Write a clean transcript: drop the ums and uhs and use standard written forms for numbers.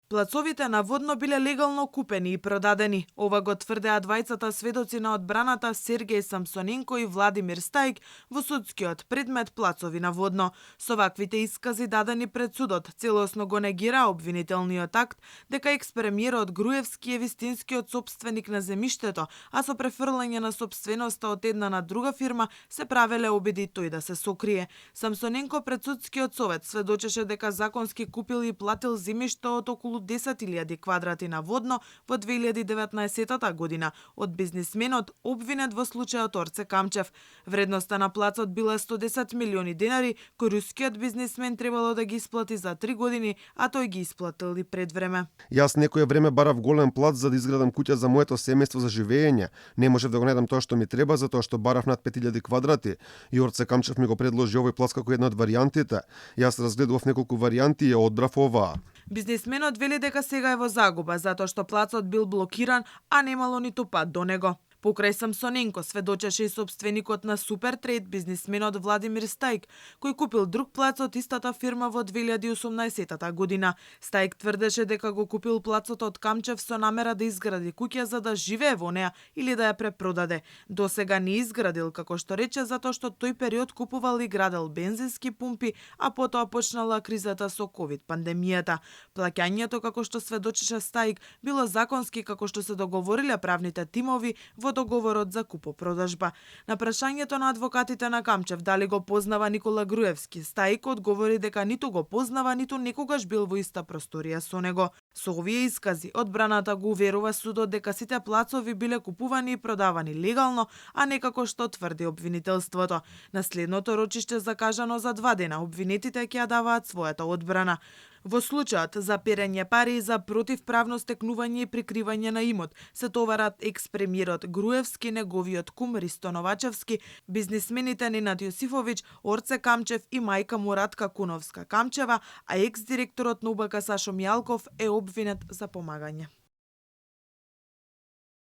Плацовите наводно биле легално купени и продадени. Ова го тврдеа двајцата сведоци на одбраната Сергеј Самсоненко и Владимир Стајк во судскиот предмет Плацови наводно. Со ваквите искази дадени пред судот, целосно го негира обвинителниот акт дека екс-премиерот Груевски е вистинскиот сопственик на земјиштето, а со префрлање на сопственоста од една на друга фирма се правеле обиди тој да се сокрие. Самсоненко пред судскиот совет сведочеше дека законски купил и платил земјиште од околу 10.000 квадрати наводно во 2019 година од бизнисменот обвинет во случајот Орце Камчев. Вредноста на плацот била 110 милиони денари, кој рускиот бизнисмен требало да ги исплати за 3 години, а тој ги исплатил и пред време. Јас некое време барав голем плац за да изградам куќа за моето семејство за живење. Не можев да го најдам тоа што ми треба затоа што барав над 5000 квадрати. И Орце Камчев ми го предложи овој плац како една од варијантите. Јас разгледував неколку варијанти и ја одбрав оваа. Бизнисменот вели дека сега е во загуба затоа што плацот бил блокиран, а немало ниту пат до него. Покрај Самсоненко сведочеше и собственикот на Супертрейд, бизнисменот Владимир Стајк, кој купил друг плац од истата фирма во 2018 година. Стајк тврдеше дека го купил плацот од Камчев со намера да изгради куќа за да живее во неа или да ја препродаде. До сега не изградил, како што рече, затоа што тој период купувал и градел бензински пумпи, а потоа почнала кризата со ковид пандемијата. Плаќањето, како што сведочеше Стајк, било законски како што се договориле правните тимови во договорот за купо-продажба. На прашањето на адвокатите на Камчев дали го познава Никола Груевски, Стајко одговори дека ниту го познава, ниту некогаш бил во иста просторија со него. Со овие искази, одбраната го уверува судот дека сите плацови биле купувани и продавани легално, а не како што тврди обвинителството. На следното рочиште закажано за 2 дена, обвинетите ќе ја даваат својата одбрана. Во случајот за перење пари и за противправно стекнување и прикривање на имот се товарат екс-премиерот Груевски, неговиот кум Ристо Новачевски, бизнисмените Ненад Јосифовиќ, Орце Камчев и мајка му Радка Куновска Камчева, а екс-директорот на УБК Сашо Мијалков е обвинет за помагање.